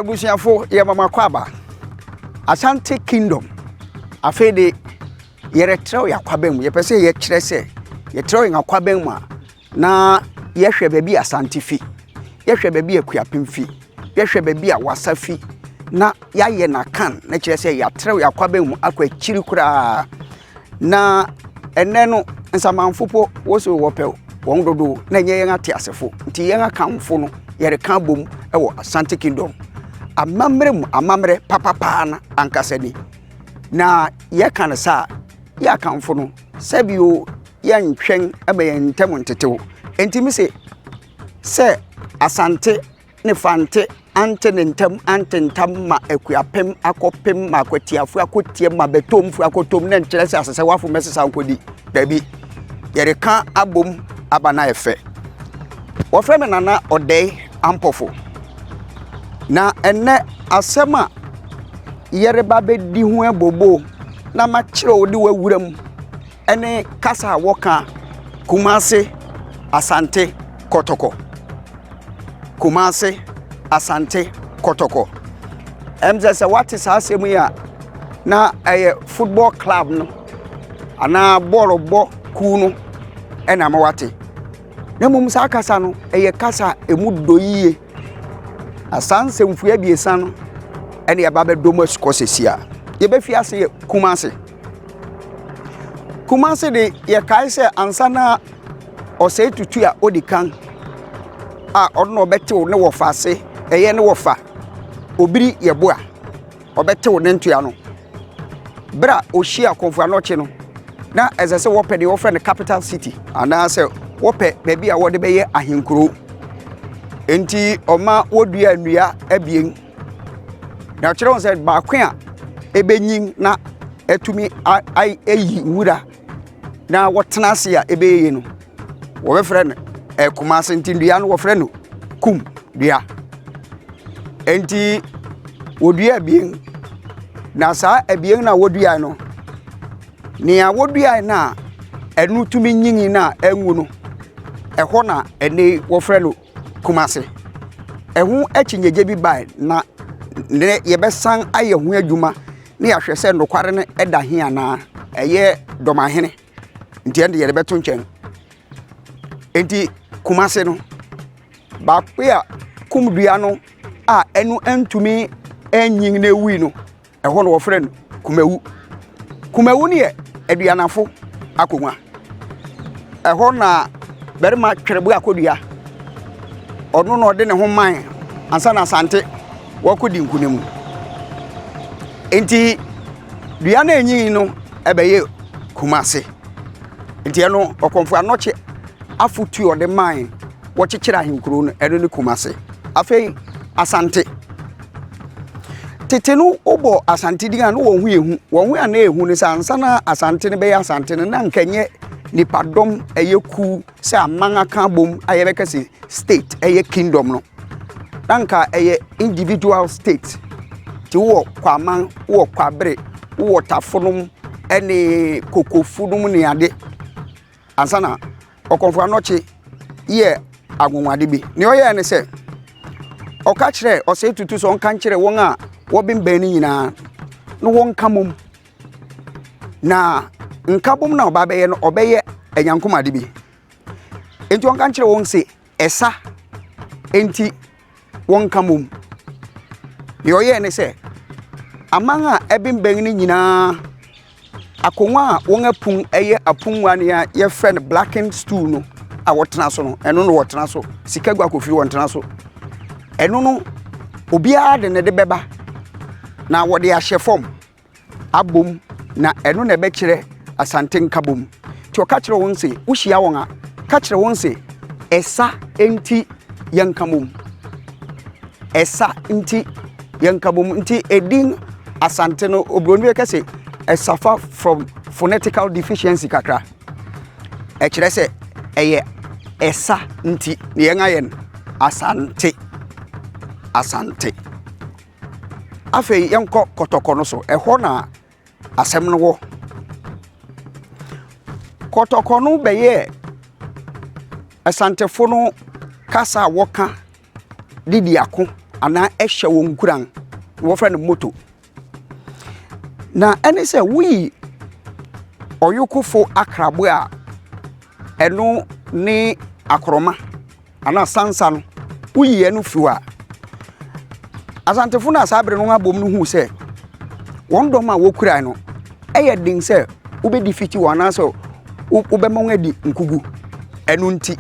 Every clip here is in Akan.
Abusuafo, yɛma mo akwaaba. Ashanti Kingdom, afei de yɛretrɛw yɛn akwaban mu. Yɛpɛ sɛ yɛkyerɛ sɛ yɛtrɛw yɛn akwaban mu a, na yɛhwɛ baabi a Asante fi, yɛhwɛ baabi a Akuapem fi, yɛhwɛ baabi a Wasa fi, na yɛayɛ no akan, na kyerɛ sɛ yɛatrɛw yɛn akwaban mu akɔ akyiri koraa. Na ɛnnɛ no, nsamanfo po wɔ so wɔpɛ wɔn dodow na ɛnyɛ yɛn ateasefo. Nti yɛn Akanfo no, yɛreka abom wɔ Asante Kingdom. Amammerɛ mu amammerɛ papapaa no ankasa ni. Na yɛka no saa, yɛ Akanfo no, sɛbio yɛntwɛn ma yɛn ntam ntetew. Enti mise sɛ Asante ne Fante ante ne ntam ante ntam ma Akuapem akɔpem ma Akwatiafo akɔtiam ma Bɛtomfo akɔtom na nkyerɛ sɛ Asesɛwafo mmɛsesa nkɔdi. Dabi, yɛreka abom aba no ayɛ fɛ. Wɔfrɛ me Nana Ɔdɛe Ampɔfo. Na ɛnnɛ asɛm a yɛreba bɛdi ho abobo na makyerɛ wo de w'awura mu ne kasa a wɔka Kumase Asante Kɔtɔkɔ. Kumase Asante Kɔtɔkɔ. Ɛm sɛ sɛ woate saa asɛm yi a, na ɛyɛ football club no anaa bɔɔlobɔ kuw no ɛna ama wate. Na mmom saa kasa no, ɛyɛ kasa a ɛmu dɔ yie. Na saa nsɛmfua abiɛsa no ɛne ɛba bɛdɔ mu asukɔ sɛsi a. Yɛbɛfi ase yɛ Kumase. Kumase de yɛkae sɛ ansa na Ɔsɛe Tutu a odi kan a ɔno na ɔbɛtew ne wɔfa ase, ɛyɛ ne wɔfa Obiri Yeboah, ɔbɛtew ne ntoa no. Bere a ohyia Komfo Anokye no, na ɛsɛ sɛ wɔpɛ deɛ wɔfrɛ no capital city anaasɛ wɔpɛ baabi a wɔde bɛyɛ ahenkurow. Enti ɔma wodua nnua abien. Na ɔkyerɛ wɔn sɛ baako a ɛbɛnyin na atumi ayi nwura na wɔtena ase a ɛbɛyɛ yie no, wɔbɛfrɛ no Kumase nti dua no wɔfrɛ no kum dua. Enti wɔdua abien na saa abien no a wɔduae no, nea wɔduae no a ɛno tumi nyini no a ɛnwu no, ɛhɔ na ɛnɛ wɔfrɛ no Kumase. Ɛho akyinnyegye bi bae na nnɛ yɛbɛsan ayɛ ho adwuma na yɛahwɛ sɛ nokware no da he anaa. Ɛyɛ Dɔmahene nti ɛnde yɛde bɛto nkyɛn. Nti Kumase no, baako a kum dua no a ɛno antumi anyin na ewui no, ɛhɔ no wɔfrɛ no Kumawu. Kumawu no yɛ aduanafo akonnwa. Ɛhɔ na barima Twerɛboɔ Akodua, ɔno na ɔde ne ho mae ansa na Asante wɔkɔdi nkonim. Nti dua no anyin no ɛbɛyɛ Kumase. Nti ɛno Ɔkɔmfo Anɔkye afotu a ɔde mae wɔkyekyere ahenkuro no, ɛno ne Kumase. Afei Asante. Tete no wobɔ Asante din a na wɔn ho yɛ hu. Wɔn ho a na ɛhu no sɛ ansa na Asante no bɛyɛ Asante no na nka ɛnyɛ nipadɔm ɛyɛ kuw sɛ aman aka abom a yɛbɛka sɛ state ɛyɛ kingdom no. Na nka ɛyɛ individual state. Nti wowɔ Kwaman, wowɔ Kwabere, wowɔ Tafonom ɛne Kokofonom ne ade. Ansa na Ɔkɔmfo Anɔkye yɛɛ anwonwade bi. Nea ɔyɛɛ ne sɛ, ɔka kyerɛɛ Ɔsɛe Tutu sɛ ɔnka nkyerɛ wɔn a wɔbembɛn no nyinaa na wɔnka mmom. Na nkabom no a ɔba bɛyɛ no, ɔbɛyɛ anyankomade bi. Enti ɔnka nkyerɛ wɔn se, ɛsa enti wɔnka mmom. Nea ɔyɛe ne sɛ, aman a ɛbembɛn no nyinaa, akonnwa a wɔn apun yɛ apongua nea yɛfrɛ no blackened stool no a wɔtena so no, ɛno no wɔtena so. Sika gua kofiri wɔntena so. Ɛno no, obiara de ne de bɛba na wɔde ahyɛ fam. abom na ɛno na ɛbɛkyerɛ Asante nkabom. Nti ɔka kyerɛ wɔn se, wohyia wɔn a, ka kyerɛ wɔn se, ɛsa nti yɛnka mom. Ɛsa nti yɛnka bom. Nti edin Asante no, oburoni bɛka se ɛsafa from phonetical deficiency kakra. Ɛkyerɛ sɛ ɛyɛ ɛsa nti na yɛn ayɛ no Asante. Asante. Afei yɛnkɔ kɔtɔkɔ no so. Ɛhɔ na asɛm no wɔ. Kɔtɔkɔ no bɛyɛɛ Asantefo no kasa a wɔka de di ako anaa ɛhyɛ wɔn nkuran. Wɔfrɛ no moto. Na ɛne sɛ woyi ɔyokofo akraboe a ɛno ne akorɔma anaa sansa no, woyi ɛno fi hɔ a, Asantefo no a saa bere no abom no huu sɛ wɔn dɔm a wokurae no ɛyɛ den sɛ wobɛdi fiti wɔn anaasɛ wobɛma wɔn adi nkugu. Ɛno nti,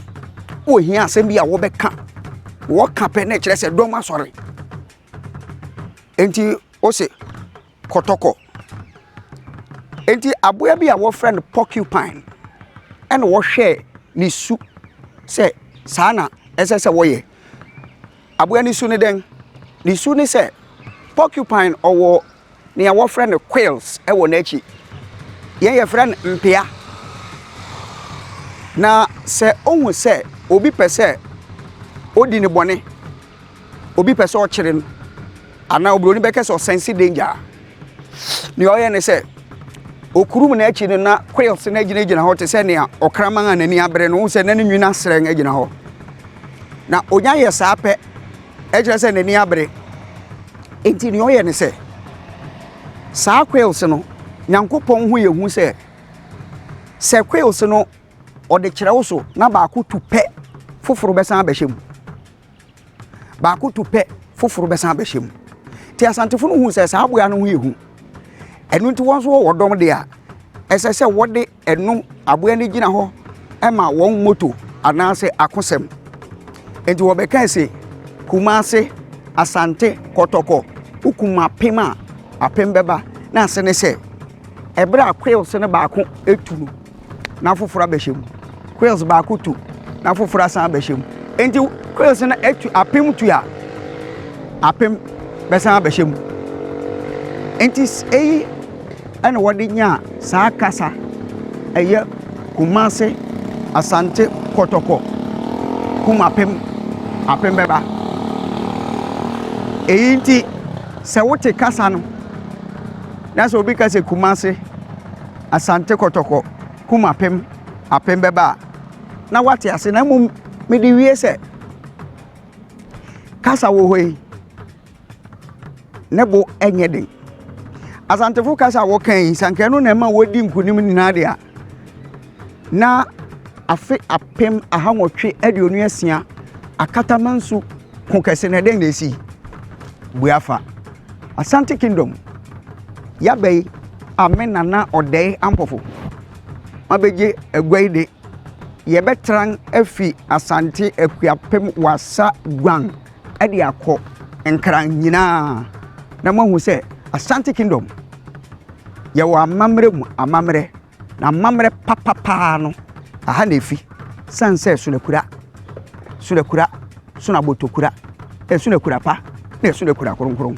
wɔhia asɛm bi a wɔbɛka. Wɔka pɛ na ɛkyerɛ sɛ dɔm asɔre. Enti wose kɔtɔkɔ. Enti aboa bi a wɔfrɛ no porcupine ɛna wɔhwɛɛ ne su sɛ saa na ɛsɛ sɛ wɔyɛ. Aboa no su ne dɛn? Ne su ne sɛ porcupine ɔwɔ nea wɔfrɛ no quills wɔ n'akyi. Yɛn yɛfrɛ no mpea. Na sɛ ohu sɛ obi pɛ sɛ odi ne bɔne, obi pɛ sɛ ɔkyere no, anaa oburoni bɛka sɛ ɔsɛnse danger a, nea ɔyɛ ne sɛ okurum n'akyi no na quills no agyinagyina hɔ te sɛ nea ɔkraman a n'ani abere no, wohu sɛ na ne nwini asrɛn agyina hɔ. Na onya yɛ saa pɛ, ɛkyerɛ sɛ n'ani abere. Enti nea ɔyɛ ne sɛ, saa quills no, Nyankopɔn ho yɛ hu sɛ, sɛ quills no ɔde kyerɛ wo so na baako tu pɛ, foforo bɛsan abɛhyɛ mu. Baako tu pɛ, foforo bɛsan abɛhyɛ mu. Nti Asantefo no hu sɛ saa aboa no ho yɛ hu. Ɛno nti wɔn nso wɔwɔ dɔm de a, ɛsɛ sɛ wɔde ɛno aboa no gyina hɔ ma wɔn moto anaasɛ akosɛm. Nti wɔbɛka se Kumase, Asante, Kɔtɔkɔ, wokum apem a, apem bɛba. Na ase ne sɛ, ɛberɛ a quills no baako tu no, na foforɔ abɛhyɛ mu. Quills baako tu, na foforɔ asan abɛhyɛ mu. Nti quills no atu apem tu a, apem bɛsan abɛhyɛ mu. Nti eyi ɛna wɔde nyaa saa kasa ɛyɛ Kumase, Asante, Kɔtɔkɔ, kum apem, apem bɛba. Eyi nti sɛ wote kasa no na sɛ obi ka sɛ Kumase, Asante Kɔtɔkɔ, kum apem, apem bɛba a, na woate ase. Na mmom mede wie sɛ kasa wɔ hɔ yi, ne bo nyɛ den. Asantefo kasa a wɔka yi, sɛ anka ɛno na ɛma wɔdi nkonim nyinaa de a, na afe 1826 Akatamanso ko kɛse no, ɛdɛn na ɛsii? Buafa. Asante Kingdom, yaba yi a me nana Ɔdɛe Ampofo mabɛgye agua yi de, yɛbɛtran afi Asante Akuapem Wassa Guan de akɔ Nkran nyinaa na moahu sɛ Asante Kingdom yɛwɔ amammerɛ mu amammerɛ na amammerɛ papapaa no aha na efi san sɛ sonakura sonakura sonabotokura ɛsonakura pa na ɛsonakura kronkron.